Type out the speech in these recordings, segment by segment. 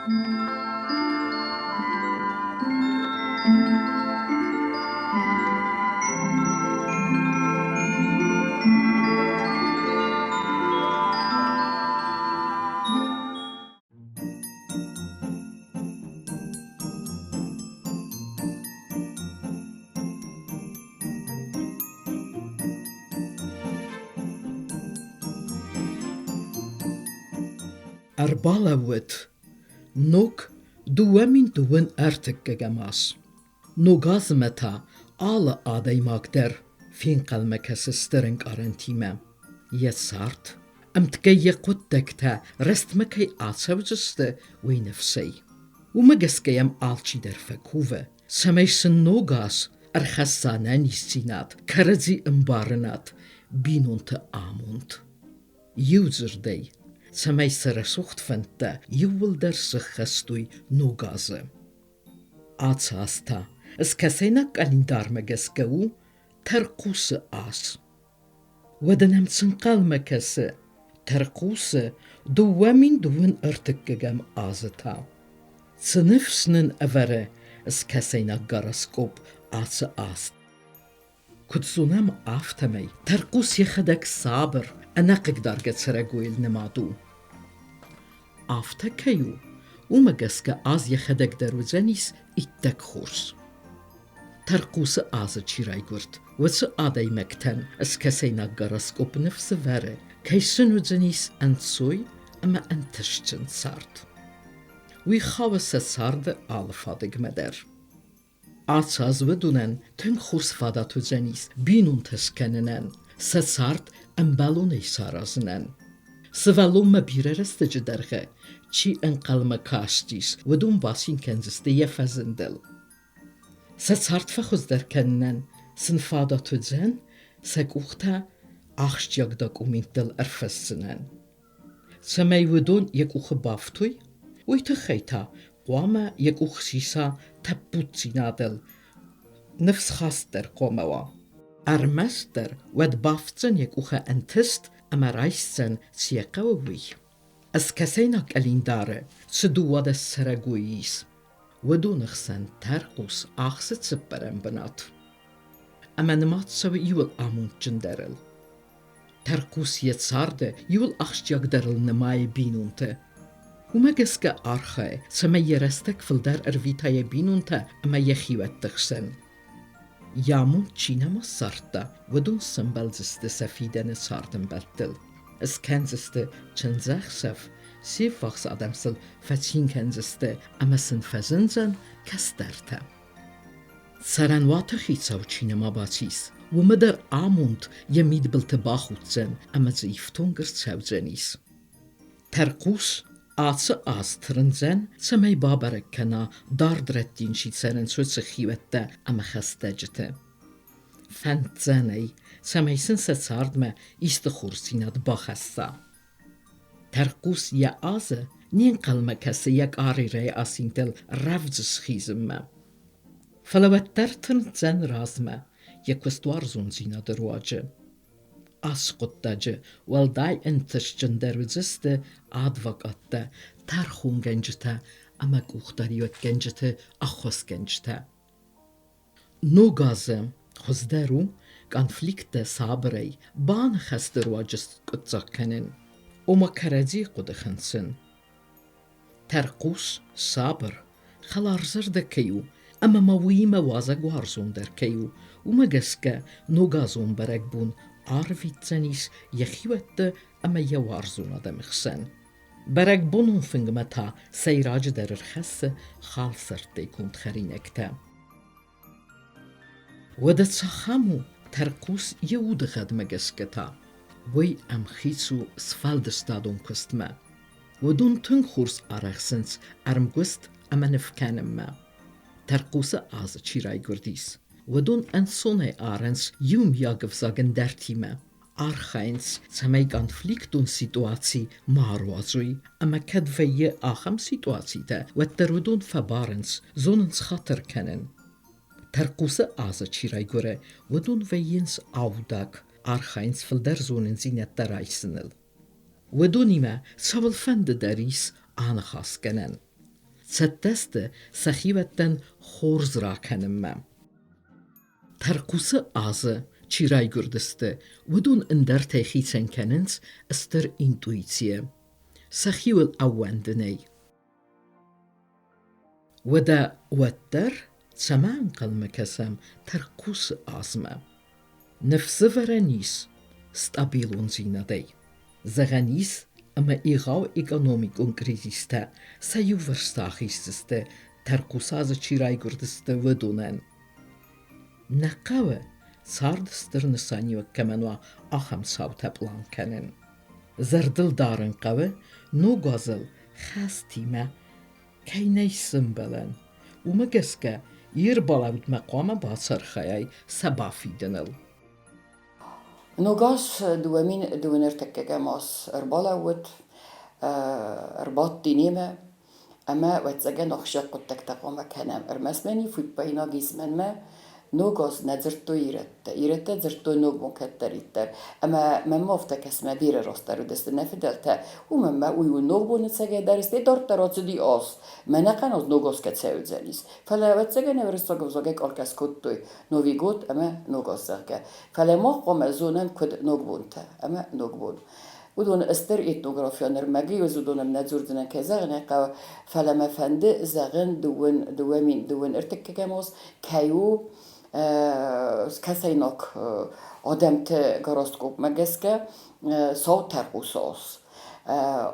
Ӕрбалӕууыд ног 2021 аз. Ног азмӕ та алы адӕймаг дӕр фенхъӕлмӕ кӕсы стыр ӕнкъарӕнтимӕ. Йӕ цард, ӕмткӕй йӕ хъуыддӕгтӕ рӕстмӕ кӕй ацӕудзысты, уый ныфсӕй. Уымӕ гӕсгӕ йӕм алчидӕр фӕкувы, цӕмӕй сын ног аз ӕрхӕсса ӕнӕниздзинад, кӕрӕдзи ӕмбарынад, бинонты амонд. Иу дзырдӕй, цӕмӕй сӕ рӕсугъд фӕндтӕ иууылдӕр сыххӕст уой ног азы. Ацы аз та скӕсӕйнаг къӕлиндармӕ гӕсгӕ у тӕрхъусы аз. Уӕдӕ нӕм цы нхъӕлмӕ кӕсы тӕрхъусы 2021 азы та? Цы ныфс нын ӕвӕры скӕсӕйнаг гороскоп ацы аз? Куыд зонӕм, афтӕмӕй тӕрхъус йӕхӕдӕг сабыр, ӕнӕхъыгдаргӕ цӕрӕгойыл нымад у. Афтӕ кӕй у, уымӕ гӕсгӕ аз йӕхӕдӕг дӕр уыдзӕнис иттӕг хорз. Тӕрхъусы азы чи райгуырд, уыцы адӕймӕгтӕн скӕсӕйнаг гороскоп ныфс вӕры, кӕй сын уыдзӕнис ӕнцой ӕмӕ ӕнтыстджын цард. Уый хауы сӕ царды алы фадыгмӕ дӕр. Ацы аз уыдонӕн тынг хорз фадат уыдзӕнис бинонтӕ скӕнынӕн, сӕ цард ӕмбӕлонӕй саразынӕн. Сывӕллонмӕ бирӕ рӕстӕджы дӕргъы чи ӕнхъӕлмӕ кастис, уыдон бацин кӕндзысты йӕ фӕзындыл. Сӕ цард фӕхуыздӕр кӕнынӕн сын фадат уыдзӕн сӕ къухтӕ ахсджиаг документтыл ӕрфыссынӕн. Цӕмӕй уыдон йӕ къухы бафтой, уый тыххӕй та хъуамӕ йӕ къух сиса тӕппуддзинадыл, ныфсхастдӕр хъуамӕ уа. Ӕрмӕстдӕр уӕд бафтдзӕн йӕ къухы ӕнтыст ӕмӕ райсдзӕн, цы йӕ хъӕуы, уый. Скӕсӕйнаг къӕлиндары цы 12 цӕрӕгойы ис, уыдоны хсӕн тӕрхъус ахсы цыппӕрӕм бынат. Ӕмӕ нымад цӕуы иуыл амондджындӕрыл. Тӕрхъус йӕ царды иуыл ахсджиагдӕрыл нымайы бинонты. Уымӕ гӕсгӕ архайы, цӕмӕй йӕ рӕстӕг фылдӕр ӕрвита йӕ бинонтӕ ӕмӕ йӕ хиуӕтты хсӕн. Йӕ амонд чи нӕма ссардта, уыдон сӕмбӕлдзысты сӕ фидӕны цардӕмбӕлттыл, скӕндзысты чындзӕхсӕв, се ввахс адӕм сыл фӕцин кӕндзысты ӕмӕ сын фӕзындзӕн кӕстӕртӕ. Цӕрӕнуаты хицау чи нӕма бацис, уымӕ дӕр амонд йӕ мидбылты бахуддзӕн ӕмӕ дзы ифтонг ӕрцӕудзӕнис. Тӕрхъус ацы аз тырндзӕн, цӕмӕй бабӕрӕг кӕна дард рӕттин чи цӕрынц, уыцы хиуӕттӕ ӕмӕ хӕстӕджыты. Фӕнддзӕн ӕй, цӕмӕй сын сӕ цардмӕ исты хорздзинад бахӕсса. Тӕрхъус йӕ азы не нхъӕлмӕ кӕсы йӕ къарирӕйы асинтыл рӕвдз схизынмӕ. Фӕлӕ уӕддӕр тындздзӕн размӕ йӕ куыстуарзондзинады руаджы. Ацы хъуыддаджы уӕлдай ӕнтыстджындӕр уыдзысты адвокаттӕ, тӕрхонгӕнджытӕ ӕмӕ къухдариуӕггӕнджыты ӕххуысгӕнджытӕ. Ног азы хуыздӕр у конфликттӕ сабырӕй баныхӕсты руаджы скъуыддзаг кӕнын, ома кӕрӕдзийы хъуыды хынцын. Тӕрхъус сабыр, хӕларзӕрдӕ кӕй у ӕмӕ ма уыимӕ уазӕгуарзон дӕр кӕй у, уымӕ гӕсгӕ ногазон бӕрӕгбон арвитдзӕнис йӕ хиуӕтты ӕмӕ йӕ уарзон адӕмы хсӕн. Бӕрӕгбонон фынгмӕ та сӕйраджыдӕр ӕрхӕссы халсӕрттӕй конд хӕринӕгтӕ. Уӕдӕ цахӕм у тӕрхъус йӕ удыгъӕдмӕ гӕсгӕ та? Уый ӕмхиц у сфӕлдыстадон куыстмӕ. Уыдон тынг хорз арӕхсынц ӕрмгуыст ӕмӕ ныв кӕнынмӕ. Тӕрхъусы азы чи райгуырдис, уыдон ӕнцонӕй арынц иумиаг ӕвзаг ӕндӕртимӕ. Архайынц, цӕмӕй конфликтон ситуаци ма ӕруадзой, ӕмӕ кӕд вӕййы ахӕм ситуацитӕ, уӕддӕр уыдон фӕбарынц, зонынц хатыр кӕнын. Тӕрхъусы азы чи райгуыры, уыдон вӕййынц аудаг, архайынц фылдӕр зонындзинӕдтӕ райсыныл. Уыдонимӕ цӕуылфӕнды дӕр ис аныхасгӕнӕн. Цӕттӕ сты сӕ хиуӕттӕн хорз ракӕнынмӕ. Тӕрхъусы азы чи райгуырдысты, уыдон ӕндӕртӕй хицӕн кӕнынц стыр интуицийӕ, сӕхиуыл ӕууӕндынӕй. Уӕдӕ уӕддӕр цӕмӕ ӕнхъӕлмӕ кӕсӕм тӕрхъусы азмӕ? Ныфсӕвӕрӕн ис стабилондзинадӕй. Зӕгъӕн ис, ӕмӕ егъау экономикон кризистӕ сӕ иувӕрсты ахиздзысты, тӕрхъусы азы чи райгуырдысты, уыдонӕн. Нӕ хъӕуы царды стыр нысаниуӕг кӕмӕн уа, ахӕм цаутӕ пълан кӕнын. Зӕрдыл дарын хъӕуы, ног азыл хӕстимӕ кӕй нӕй сӕмбӕлӕн, уымӕ гӕсгӕ йе рбалӕудмӕ хъуамӕ бацархайай сӕ бафидыныл. Ног аз 2023 аз ӕрбалӕууыд, ӕрбадти немӕ, ӕмӕ, ӕвӕццӕгӕн, ахсджиаг хъуыддӕгтӕ хъуамӕ кӕнӕм. Ӕрмӕст мӕ не фиппаинаг ис мӕнмӕ, ног аз нӕ дзырдтой ирӕттӕ. Ирӕттӕ дзырдтой ног бон кӕддӕриддӕр. Ӕмӕ мӕнмӕ афтӕ кӕсы, мӕ бирӕ растдӕр уыдысты нӕ фыдӕлтӕ. Уымӕн мӕ уый у ног боны цӕгӕй дӕр, стӕй дарддӕр ацыди аз. Мӕнӕ хъӕн аз ног аз кӕцӕй уыдзӕнис. Фӕлӕ, ӕвӕццӕгӕн, ӕврӕзтаг ӕвзагӕй къалкӕс кодтой Новый год ӕмӕ ног аз, зӕгъгӕ. Фӕлӕ мах хъуамӕ зонӕм, куыд ног бонтӕ ӕмӕ ног бон. Уыдон стыр этнографион ӕрмӕг ис, уыдонӕн нӕ дзурдзынӕн, кӕй зӕгъын ӕй хъӕуы, фӕлӕ мӕ фӕнды зӕгъын дыууын, 2000 21 аз кӕй у скӕсӕйнаг адӕмты гороскопмӕ гӕсгӕ сау тӕрхъусы аз.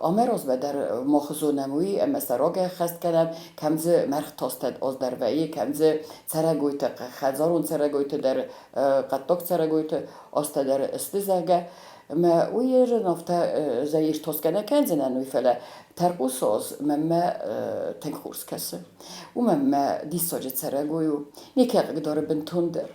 Амӕ размӕ дӕр мах зонӕм уый, ӕмӕ сӕ рагӕй ӕххӕст кӕнӕм, кӕм дзы мӕргътастӕ аз дӕр вӕййы, кӕм дзы цӕрӕгойты, хӕдзарон цӕрӕгойты дӕр, хъӕддаг цӕрӕгойты азтӕ дӕр сты, зӕгъгӕ. Ӕмӕ уый ӕз афтӕ заиртасгӕ нӕ кӕндзынӕн уый, фӕлӕ тӕрхъус аз мӕнмӕ тынг хорз кӕсы. Уымӕн мӕ диссаджы цӕрӕгой у, никӕй хъыгдары бынтондӕр.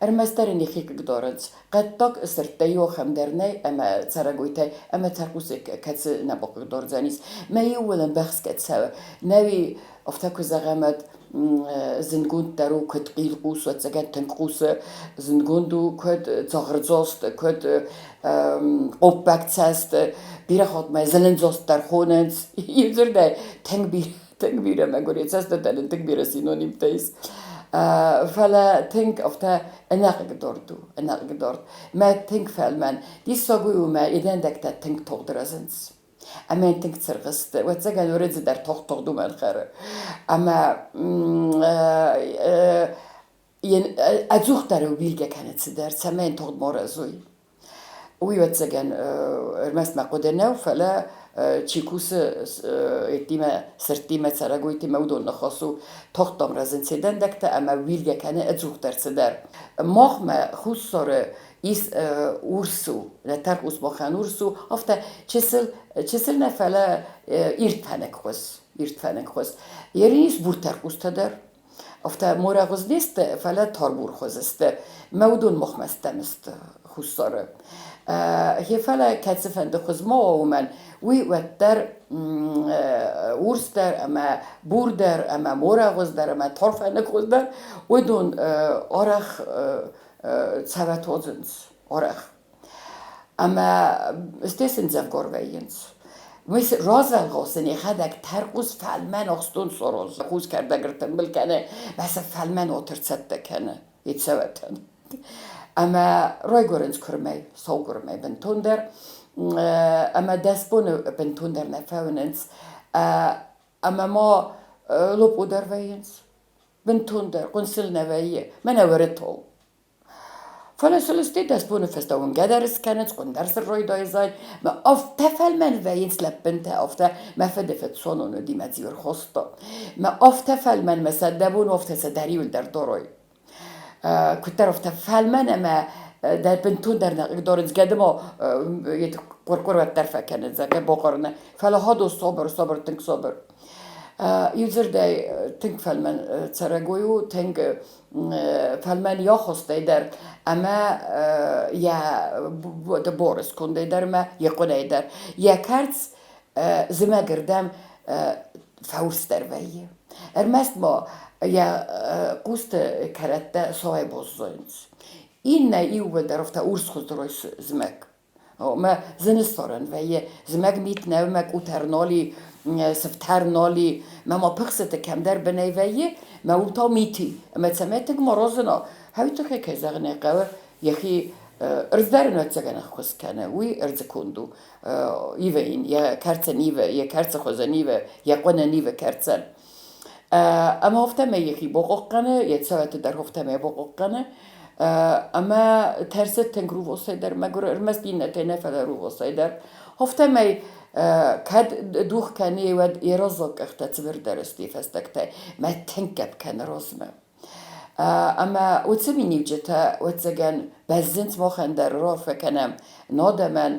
Ӕрмӕстдӕр ын йӕхи хъыгдарынц. Хъӕддаг сырдтӕй иу ахӕм дӕр нӕй ӕмӕ цӕрӕгойтӕй ӕмӕ тӕрхъусы кӕцы нӕ бахъыгдардзӕнис. Мӕ иууыл ӕмбӕхсгӕ цӕуы. Нӕуи афтӕ куы зӕгъӕм, ӕд зындгонд дӕр у, куыд хъилхъус, ӕцӕгӕн тынг хъусы, зындгонд у, куыд дзагъырдзаст, куыд хъоппӕгцӕст, бирӕ хатт ма зылындзаст дӕр хонынц. Иудзырдӕй, тынг бирӕ, тынг бирӕ мӕгуыр йӕ цӕстытӕн ын тынг бирӕ синонимтӕ ис. Фӕлӕ тынг афтӕ ӕнӕхъыгдард у, ӕнӕхъыгдард. Мӕ тынг фӕлмӕн. Диссаг уый у, мӕ идӕндӕгтӕ тынг тагъд рӕзынц. Ӕмӕ йын тынг цыргъ сты. Ӕвӕццӕгӕн уырыдзы дӕр тагъд-тагъд уымӕн хӕры. Ӕмӕ ӕдзухдӕр уилгӕ кӕны цыдӕр, цӕмӕй йын тагъд ма рӕзой. Уый, ӕвӕццӕгӕн, ӕрмӕст мӕ хъуыды нӕу, фӕлӕ чи кусы еттимӕ, сырдтимӕ, цӕрӕгойтимӕ, уыдон ныхас у. Тагъд дам рӕзынц йӕ дӕндӕгтӕ ӕмӕ уилгӕ кӕны ӕдзухдӕр цыдӕр. Махмӕ Хуссары ис урс у, нӕ тӕрхъус махӕн урс у, афтӕ чысыл, чысыл нӕ, фӕлӕ ирд фӕныкгъуыз, ирд фӕныкгъуыз. Ерын ис бур тӕрхъустӕ дӕр, афтӕ морӕгъуыз не сты, фӕлӕ тарбурхуыз сты. Мӕ уыдон махмӕ стӕм сты Хуссары. Гъе фӕлӕ кӕцыфӕнды хуыз ма уа уымӕн, уый уӕддӕр урс дӕр ӕмӕ бур дӕр ӕмӕ морӕгъуыз дӕр ӕмӕ тарфӕныкгъуыз дӕр, уыдон арӕх цӕвӕтодзынц арӕх. Ӕмӕ стӕй сын дзӕвгар вӕййынц. Уый развӕлгъау сын йӕхӕдӕг тӕрхъус фӕлмӕн ахстон саразы, хус кӕрдӕг ӕртымбыл кӕны, мӕ сӕ фӕлмӕн отыр цӕттӕ кӕны йӕ цӕвӕтӕн. Ӕмӕ райгуырынц куырмӕй, саугуырмӕй бынтондӕр. Ӕмӕ 10 боны бынтондӕр нӕ фӕуынынц. Ӕмӕ ма лопъо дӕр вӕййынц. Бынтондӕр хъуынцыл нӕ вӕййы, мӕнӕ уӕрытол. Фӕлӕ сыл стӕй 10 боны фӕстӕ уынгӕ дӕр скӕнынц, хъуын дӕр сын райдайы Мӕ афтӕ фӕлмӕн вӕййынц лӕппынтӕ, афтӕ мӕ фыды фыд Сонон уыди мӕ дзиуыр хоста. Мӕ афтӕ фӕлмӕн мӕ сӕ дӕ бон афтӕ сӕ дӕ риуыл дӕр дарой. Куыддӕр афтӕ фӕлмӕн ӕмӕ дӕ бынтондӕр нӕ хъыгдарынц, гӕдыма хъуыр-хъуыр уӕддӕр фӕкӕнынц, зӕгъгӕ, бахъарыны. Фӕлӕ Хадо сабыр, сабыр, тынг сабыр. Иудзырдӕй, тынг фӕлмӕн цӕрӕгой у, тынг фӕлмӕн йӕ аххостӕй дӕр ӕмӕ йӕ боры скондӕй дӕр ӕмӕ йӕ хъуынӕй дӕр. Йӕ кӕрц зымӕгырдӕм фӕурсдӕр вӕййы. Ӕрмӕст ма йӕ хъусты кӕрӕттӕ сауӕй баззайынц. Иннӕ иууылдӕр афтӕ урсхуыз зымӕг. Мӕ зын ссарӕн вӕййы. Зымӕг мит нӕу, мӕ къутӕр нал и. Сыфтӕр нал и, мӕ ма пыхсыты кӕмдӕр бынӕй вӕййы, мӕ уым та мит и. Ӕмӕ цӕмӕй тынг морозына, хӕуы тыххӕй, кӕй зӕгъын ӕй хъӕуы, йӕхи ӕрдз дӕр ын ӕвӕццӕгӕн ӕххуыс кӕны, уый ӕрдзы конд у. Ивы йын йӕ кӕрцӕн ивы, йӕ кӕрцы хуызӕн ивы, йӕ хъуынӕн ивы кӕрцӕн. Ӕмӕ афтӕмӕй йӕхи бахъахъхъӕны, йӕ цӕуӕты дӕр афтӕмӕй бахъахъхъӕны. Ӕмӕ тӕрсы тынг рувосӕй дӕр, мӕгуыр ӕрмӕст иннӕтӕй нӕ, фӕлӕ рувосӕй дӕр. Афтӕмӕй кӕд дух кӕны, уӕд йӕ раззаг къӕхтӕ цыбырдӕр сты фӕстӕгтӕй, мӕ тынг гӕпп кӕны размӕ. Ӕмӕ уыцы миниуджытӕ, ӕвӕццӕгӕн, бӕззынц махӕн дӕр, раарфӕ кӕнӕм нӕ адӕмӕн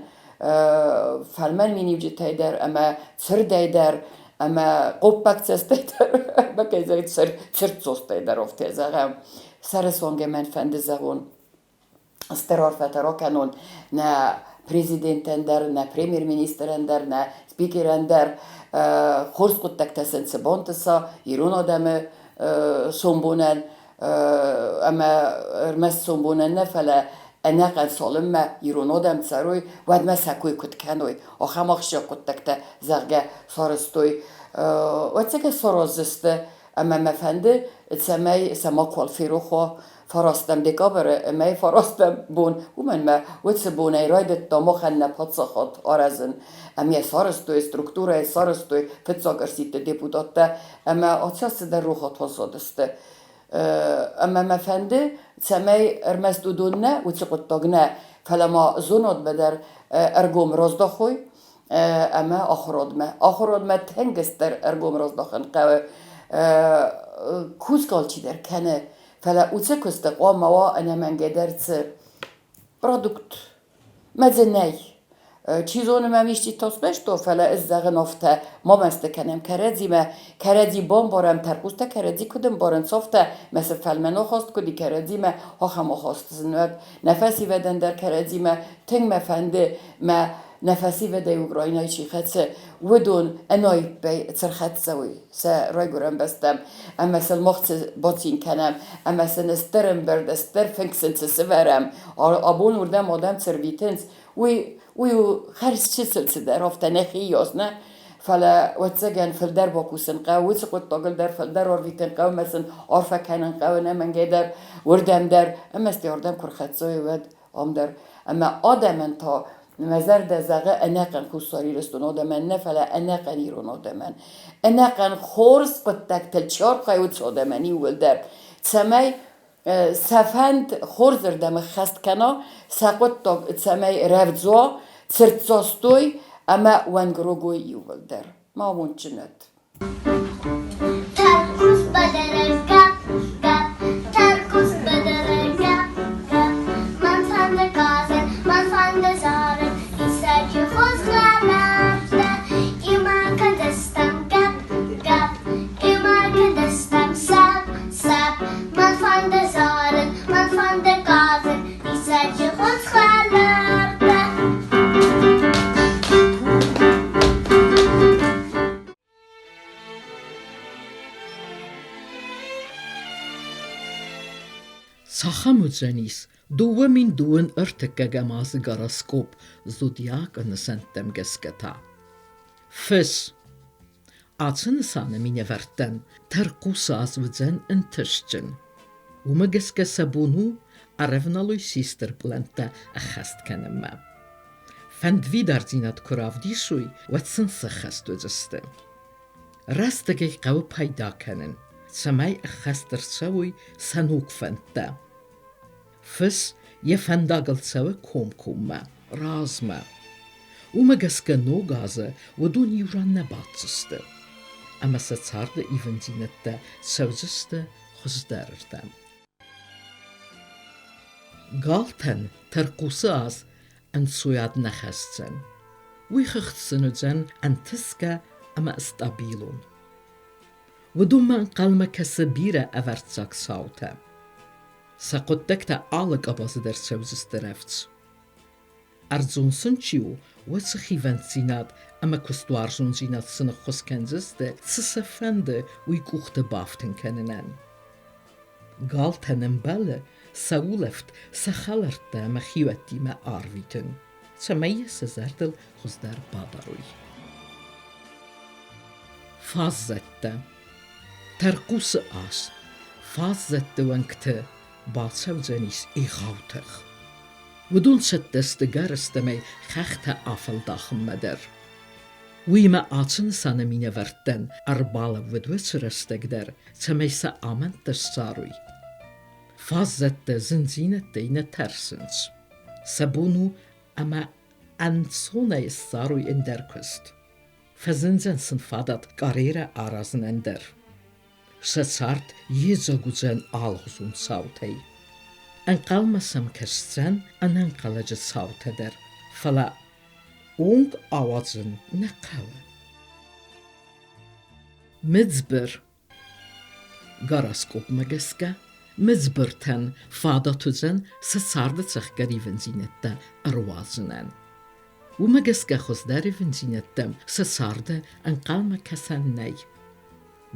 фӕлмӕн миниуджытӕй дӕр ӕмӕ цырдӕй дӕр ӕмӕ хъоппӕг цӕстӕй дӕр, ӕмӕ кӕй зӕгъын, цырдцостӕй дӕр афтӕ зӕгъӕм. Сӕрысонгӕ мӕн фӕнды зӕгъон, стыр арфӕтӕ ракӕнон нӕ президентӕн дӕр, нӕ премьер-министрӕн дӕр, нӕ спикерӕн дӕр. Хорз хъуыддӕгтӕ сын цы бантыса ирон адӕмы сомбонӕн ӕмӕ ӕрмӕст сомбонӕн нӕ, фӕлӕ ӕнӕхъӕн цалынмӕ ирон адӕм цӕрой, уӕдмӕ сӕ кой куыд кӕной, ахӕм ахсджиаг хъуыддӕгтӕ, зӕгъгӕ, сарӕзтой. Ӕцӕгӕй сараздзысты ӕмӕ мӕ фӕнды, цӕмӕй сӕ макуал ферох уа фарастӕм декабры мӕй фарастӕм бон, уымӕн мӕ уыцы бонӕй райдыдта махӕн нӕ паддзахад аразын. Ӕмӕ йӕ сарӕзтой, структурӕйы сарӕзтой фыццаг ӕрсидты депутаттӕ ӕмӕ ацы цыдӕр рохат баззадысты. Ӕмӕ мӕ фӕнды, цӕмӕй ӕрмӕст уыдон нӕ, уыцы хъуыддаг нӕ, фӕлӕ ма зонадмӕ дӕр ӕргом раздахой ӕмӕ ахуырадмӕ. Ахуырадмӕ тынг стыр ӕргом раздахын хъӕуы. Кусгӕ алчидӕр кӕны, фӕлӕ уыцы куысты хъуамӕ уа ӕнӕмӕнгӕйдӕр цы продукт. Мӕ дзы нӕй. Чи зоны мӕм исчи тасбӕсто, фӕлӕ ӕз зӕгъын афтӕ, ма мӕсты кӕнӕм кӕрӕдзимӕ, кӕрӕдзи бамбарӕм, тӕрхъустӕ кӕрӕдзи куыд ӕмбарынц, афтӕ, мӕ цы фӕлмӕн ахаст куыд и кӕрӕдзимӕ, ахӕм ахаст сын уӕд. Нӕ фӕсивӕдӕн дӕр кӕрӕдзимӕ тынг мӕ фӕнды, мӕ нӕ фӕсивӕдӕй Украинӕйы чи хӕцы, уыдон ӕнаиппӕй цы рхӕццӕ уой сӕ райгуырӕн бӕстӕм, ӕмӕ сыл мах цы бацин кӕнӕм, ӕмӕ сын стыр ӕмбырд, стыр фынг сын цы сывӕрӕм, абон уырдӕм адӕм цы рвитынц, уый, уый у хӕрз чысыл цыдӕр, афтӕ нӕхи йас нӕ, фӕлӕ, ӕвӕццӕгӕн, фылдӕр бакусын хъӕуы, уыцы хъуыддагыл дӕр фылдӕр арвитын хъӕуы ӕмӕ сын арфӕ кӕнын хъӕуы ӕнӕмӕнгӕй дӕр, уырдӕм дӕр, ӕмӕ стӕй ардӕм куы рхӕццӕ уой, уӕд ам дӕр. Ӕмӕ адӕмӕн та мӕ зӕрдӕ зӕгъы ӕнӕхъӕн Хуссар Ирыстон адӕмӕн нӕ, фӕлӕ ӕнӕхъӕн ирон адӕмӕн. Ӕнӕхъӕн хорз хъуыддӕгтыл чи архайы, уыцы адӕмӕн иууылдӕр, цӕмӕй сӕ фӕнд хорзырдӕм ӕххӕст кӕна, сӕ хъуыддаг цӕмӕй рӕвдз уа, цырддзастой ӕмӕ уӕнгрог уой иууылдӕр. Ма амондджын уӕд. Тӕрхъус бадӕрӕг гӕпп-гӕпп, тӕрхъус бадӕрӕг гӕпп-гӕпп. Мӕн фӕнды хъазын, мӕн фӕнды зарын, диссаджы хорз хӕлӕрттӕ. Иумӕ кӕндзыстӕм гӕпп-гӕпп, иумӕ кӕндзыстӕм сӕпп-сӕпп. Мӕн фӕнды зарын, мӕн фӕнды хъазын, диссаджы хорз хӕлӕрттӕ. Цахӕм уыдзӕнис 20 ӕртыккӕгӕм азы гороскоп зодиакы нысӕнттӕм гӕсгӕ та? Фыс. Ацы нысаны минӕвӕрттӕн тӕрхъусы аз уыдзӕн ӕнтыстджын. Уымӕ гӕсгӕ сӕ бон у ӕрӕвналой се стыр пълӕнттӕ ӕххӕст кӕнынмӕ. Фӕндвидардзинад куы равдисой, уӕд сын сӕххӕст уыдзысты. Рӕстӕгӕй хъӕуы пайда кӕнын, цӕмӕй ӕххӕст ӕрцӕуой сӕ ног фӕндтӕ. Фыс йӕ фӕндагыл цӕуы комкоммӕ, размӕ. Уымӕ гӕсгӕ ног азы уыдон иу ран нӕ баддзысты, ӕмӕ сӕ царды ивындзинӕдтӕ цӕудзысты хуыздӕрырдӕм. Галтӕн тӕрхъусы аз ӕнцойад нӕ хӕсдзӕн. Уый хыгъд сын уыдзӕн ӕнтысгӕ ӕмӕ стабилон. Уыдонмӕ ӕнхъӕлмӕ кӕсы бирӕ ӕвӕрццаг цаутӕ. Сӕ хъуыддӕгтӕ алы къабазы дӕр цӕудзысты рӕвдз. Ӕрдзон сын чи у, уыцы хивӕнддзинад ӕмӕ куыстуарзондзинад сын ӕххуыс кӕндзысты, цы сӕ фӕнды, уый къухты бафтын кӕнынӕн. Галтӕн ӕмбӕлы сӕ улӕфт сӕ хӕлӕрттӕ ӕмӕ хиуӕттимӕ арвитын, цӕмӕй йӕ сӕ зӕрдыл хуыздӕр бадарой. Фаззӕттӕ. Тӕрхъусы ас фаззӕтты уӕнгты бацӕудзӕнис егъау тых. Уыдон цӕттӕ сты гӕрӕстӕмӕй хӕхтӕ афӕлдахынмӕ дӕр. Уыимӕ ацы нысаны минӕвӕрттӕн ӕрбалӕууыд уыцы рӕстӕг дӕр, цӕмӕй сӕ амӕндтӕ ссарой. Фаззӕттӕ зындзинӕдтӕй нӕ тӕрсынц. Сӕ бон у ӕмӕ ӕнцонӕй ссарой ӕндӕр куыст. Фӕзындзӕн сын фадат карьерӕ аразынӕн дӕр. Сӕ цард йедзаг уыдзӕн алыгъуызон цаутӕй. Ӕнхъӕлмӕ сӕм кӕсдзӕн ӕнӕнхъӕлӕджы цаутӕ дӕр, фӕлӕ онг ауадзын нӕ хъӕуы. Мыдзбыр Гороскопмӕ гӕсгӕ мыдзбыртӕн фадат уыдзӕн сӕ царды цӕхгӕр ивындзинӕдтӕ ӕруадзынӕн. Уымӕ гӕсгӕ хуыздӕр ивындзинӕдтӕм сӕ царды ӕнхъӕлмӕ кӕсӕн нӕй.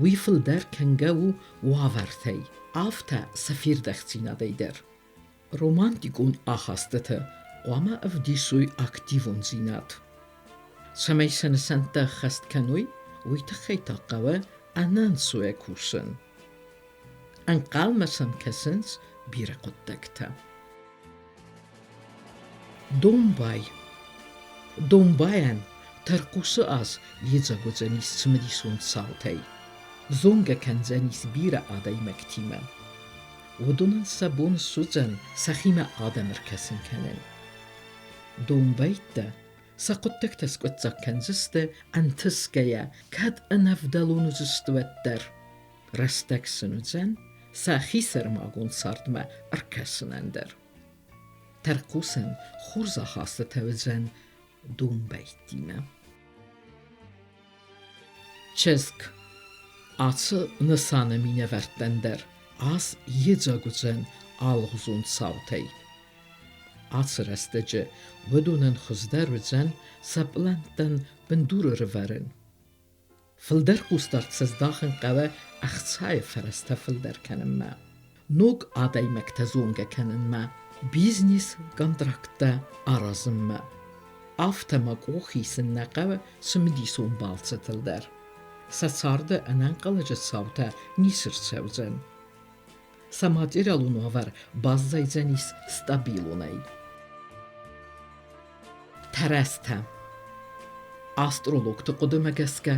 Уый фылдӕр кӕнгӕ у уавӕртӕй, афтӕ сӕ фердӕхтдзинадӕй дӕр. Романтикон ахастытӕ хъуамӕ ӕвдисой активондзинад. Цӕмӕй сӕ нысӕнттӕ ӕххӕст кӕной, уый тыххӕй та хъӕуы ӕнӕнцойӕ кусын. Ӕнхъӕлмӕ сӕм кӕсынц бирӕ хъуыддӕгтӕ. Домбай. Домбайӕн тӕрхъусы аз йедзаг уыдзӕнис цымыдисон цаутӕй. Зонгӕ кӕндзӕнис бирӕ адӕймӕгтимӕ. Уыдонӕн сӕ бон суыдзӕн сӕхимӕ адӕм ӕркӕсын кӕнын. Домбӕйттӕ сӕ хъуыддӕгтӕ скъуыддзаг кӕндзысты ӕнтысгӕйӕ, кӕд ӕнӕвдӕлон уыдзысты, уӕддӕр. Рӕстӕг сын уыдзӕн сӕ хисӕрмагонд цардмӕ ӕркӕсынӕн дӕр. Тӕрхъусӕн хорз ахастытӕ уыдзӕн домбӕйттимӕ. Чызг ацы нысаны минӕвӕрттӕн дӕр аз йедзаг уыдзӕн алыгъуызон цаутӕй. Ацы рӕстӕджы уыдонӕн хуыздӕр уыдзӕн сӕ пълӕнттӕн бындур ӕрывӕрын. Фылдӕр хъусдард сыздахын хъӕуы ӕхцайы фӕрӕзтӕ фылдӕр кӕнынмӕ, ног адӕймӕгтӕ зонгӕ кӕнынмӕ, бизнес-контракттӕ аразынмӕ. Афтӕ ма къух исын нӕ хъӕуы цымыдисон балцытыл дӕр. Сӕ царды ӕнӕнхъӕлӕджы цаутӕ ницы рцӕудзӕн. Сӕ материалон уавӕр баззайдзӕнис стабилонӕй. Тӕрӕзтӕ. Астрологты хъуыдымӕ гӕсгӕ,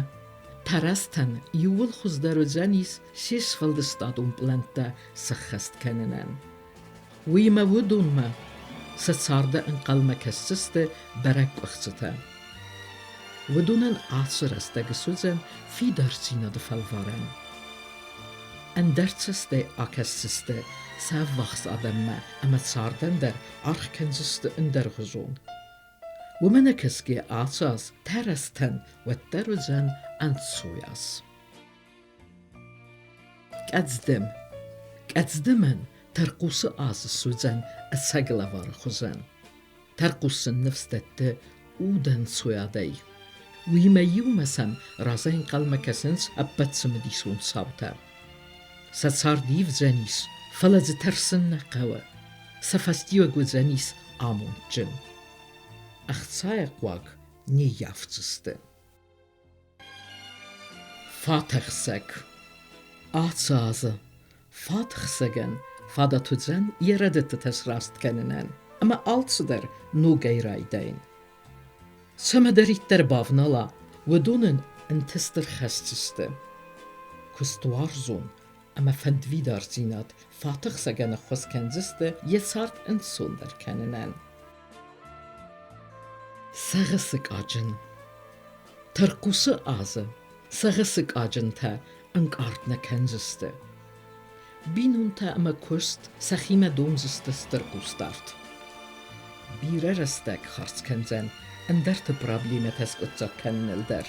тӕрӕзтӕн иууыл хуыздӕр уыдзӕнис се сфӕлдыстадон пълӕнттӕ сӕххӕст кӕнынӕн. Уыимӕ уыдонмӕ сӕ царды ӕнхъӕлмӕ кӕсдзысты бӕрӕг къуыхцытӕ. Уыдонӕн ацы рӕстӕг суыдзӕн фидардзинады фӕлварӕн. Ӕндӕр цӕстӕй акӕсдзысты сӕ ӕввахс адӕммӕ ӕмӕ цардӕн дӕр аргъ кӕндзысты ӕндӕргъуызон. Уымӕ нӕ кӕсгӕ ацы аз тӕрӕзтӕн уӕддӕр уыдзӕн ӕнцой аз. Къӕдздым. Къӕдздымӕн тӕрхъусы аз суыдзӕн ӕцӕг лӕвары хуызӕн. Тӕрхъус сын ныфс дӕтты удӕнцойадӕй. Уыимӕ иумӕ сӕм разӕй ӕнхъӕлмӕ кӕсынц ӕппӕт цымыдисон цаутӕ. Сӕ цард ивдзӕнис, фӕлӕ дзы тӕрсын нӕ хъӕуы. Сӕ фӕстиуӕг уыдзӕнис амондджын. Ӕхцайӕ хъуаг не ййафдзысты. Фатӕхсӕг. Ацы азы фатхсӕгӕн фадат уыдзӕн йӕ рӕдыдтытӕ сраст кӕнынӕн ӕмӕ алцыдӕр ногӕй райдайын. Цӕмӕдӕриддӕр бавнала, уыдон ын ӕнтыст ӕрхӕсдзысты. Куыстуарзон ӕмӕ фӕндвидардзинад фатӕхсӕгӕн ӕххуыс кӕндзысты йӕ цард ӕнцондӕр кӕнынӕн. Сӕгъы сыкъаджын. Тӕрхъусы азы сӕгъы сыкъаджынтӕ ӕнкъард нӕ кӕндзысты. Бинонтӕ ӕмӕ куыст сӕхимӕ домдзысты стыр хъусдард. Бирӕ рӕстӕг хардз кӕндзӕн ӕндӕрты проблемӕтӕ скъуыддзаг кӕныныл дӕр.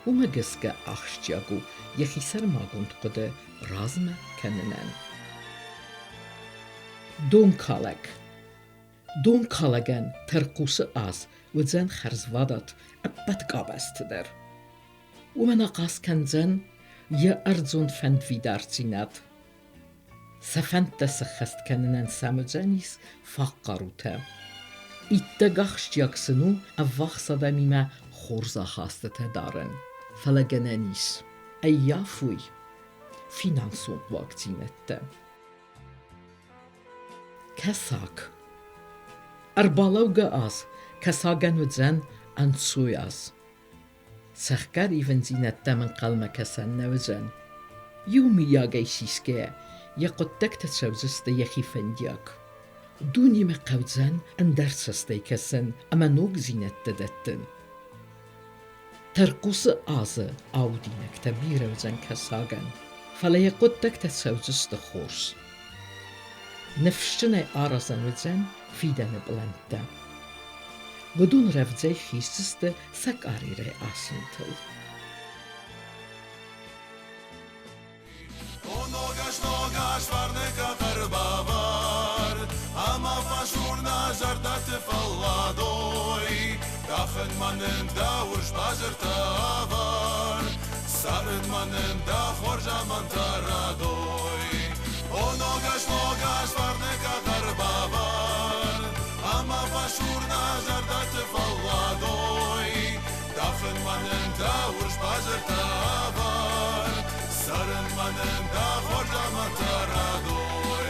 Уымӕ гӕсгӕ ахсджиаг у йӕхи сӕрмагонд хъуыды размӕ кӕнынӕн. Донкалӕг. Донкалӕгӕн тӕрхъусы аз уыдзӕн хӕрзвадат ӕппӕт къабӕзты дӕр. Уымӕн ахъаз кӕндзӕн йӕ ӕрдзон фӕндвидардзинад. Сӕ фӕндтӕ сӕххӕст кӕнынӕн сӕм уыдзӕнис фаг хъарутӕ. Иттӕг ахсджиаг сын у ӕввахс адӕмимӕ хорз ахастытӕ дарын. Фӕлӕ гӕнӕн ис, ӕййафой финансон хъуагдзинӕдтӕ. Кӕсаг. Ӕрбалӕугӕ аз кӕсагӕн уыдзӕн ӕнцой аз. Цӕхгӕр ивындзинӕдтӕм ӕнхъӕлмӕ кӕсӕн нӕ уыдзӕн. Иумиагӕй сисгӕйӕ, йӕ хъуыддӕгтӕ цӕудзысты йӕхи фӕндиаг. Дунемӕ хъӕудзӕн ӕндӕр цӕстӕй кӕсын ӕмӕ ногдзинӕдтӕ дӕттын. Тӕрхъусы азы аудинӕгтӕ бирӕ уыдзӕн кӕсагӕн, фӕлӕ йӕ хъуыддӕгтӕ цӕудзысты хорз. Ныфсджынӕй аразӕн уыдзӕн фидӕны пълӕнттӕ. Уыдон рӕвдзӕй хиздзысты сӕ карьерӕйы асинтыл. Ногаз, ногаз, фарнӕг ӕрбавӕр, ӕмӕ фӕсур нӕ зӕрдӕты фӕлладой. Тӕхын ма нын дӕ урс базыртӕ ӕвӕр, цӕрын ма нын дӕ хорз амӕнтӕ радой. О, ногаз, ногаз, фарнӕг ӕрбавӕр, ӕмӕ фӕсур нӕ зӕрдӕты фӕлладой. Тӕхын ма нын дӕ урс базыртӕ ӕвӕр, цӕрын ма нын дӕ хорз амӕнтӕ радой.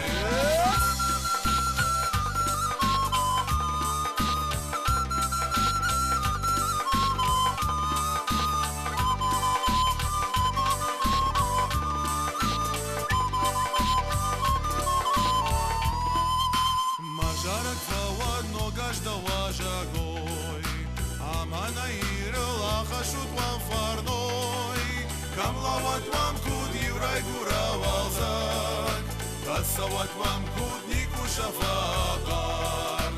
Мӕ зарӕг фӕуӕд ногаз дӕ уазӕгой, ӕмӕ нӕ Ирыл ахӕссут уӕм фӕрной. Кӕм лӕууӕд уӕм куд иу райгура уалдзӕг, кӕд цӕуӕд уӕм куд никуы сӕфа хъӕр.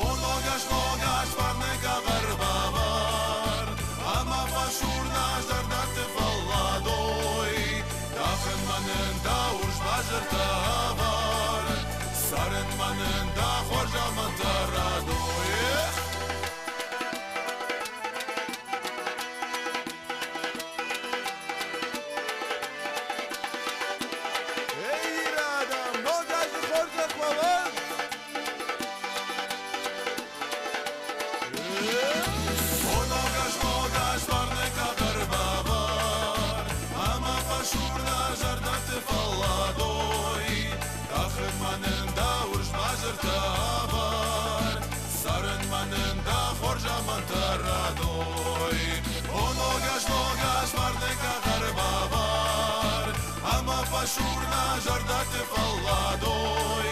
О, ногаз, ногаз, фарнӕг ӕрбавӕр, ӕмӕ фӕсур нӕ зӕрдӕты фӕлладой. Тӕхын ма нын дӕ урс базыртӕ ӕвӕр, цӕрын ма нын дӕ хорз амӕнтӕ радой. Эй, Ирада, ногазы хорзӕх уӕ уӕд! О, ногаз, ногаз, фарнӕг ӕрбавӕр, ӕмӕ фӕсур нӕ зӕрдӕты фӕлладой. Тӕхын ма нын дӕ урс базыртӕ ӕвӕр, цӕрын ма нын дӕ хорз амӕнтӕ радой. О, ногаз, ногаз, фарнӕг ӕрбавӕр, ӕмӕ фӕсур нӕ зӕрдӕты фӕлладой.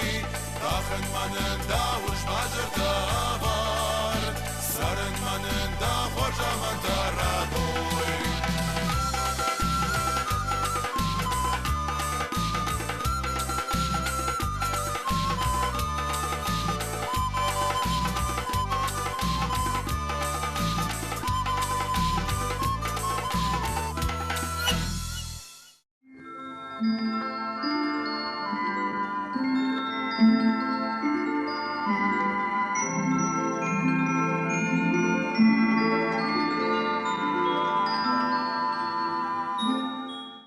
Тӕхын ма нын дӕ урс базыртӕ ӕвӕр, цӕрын ма нын дӕ хорз амӕнтӕ радой.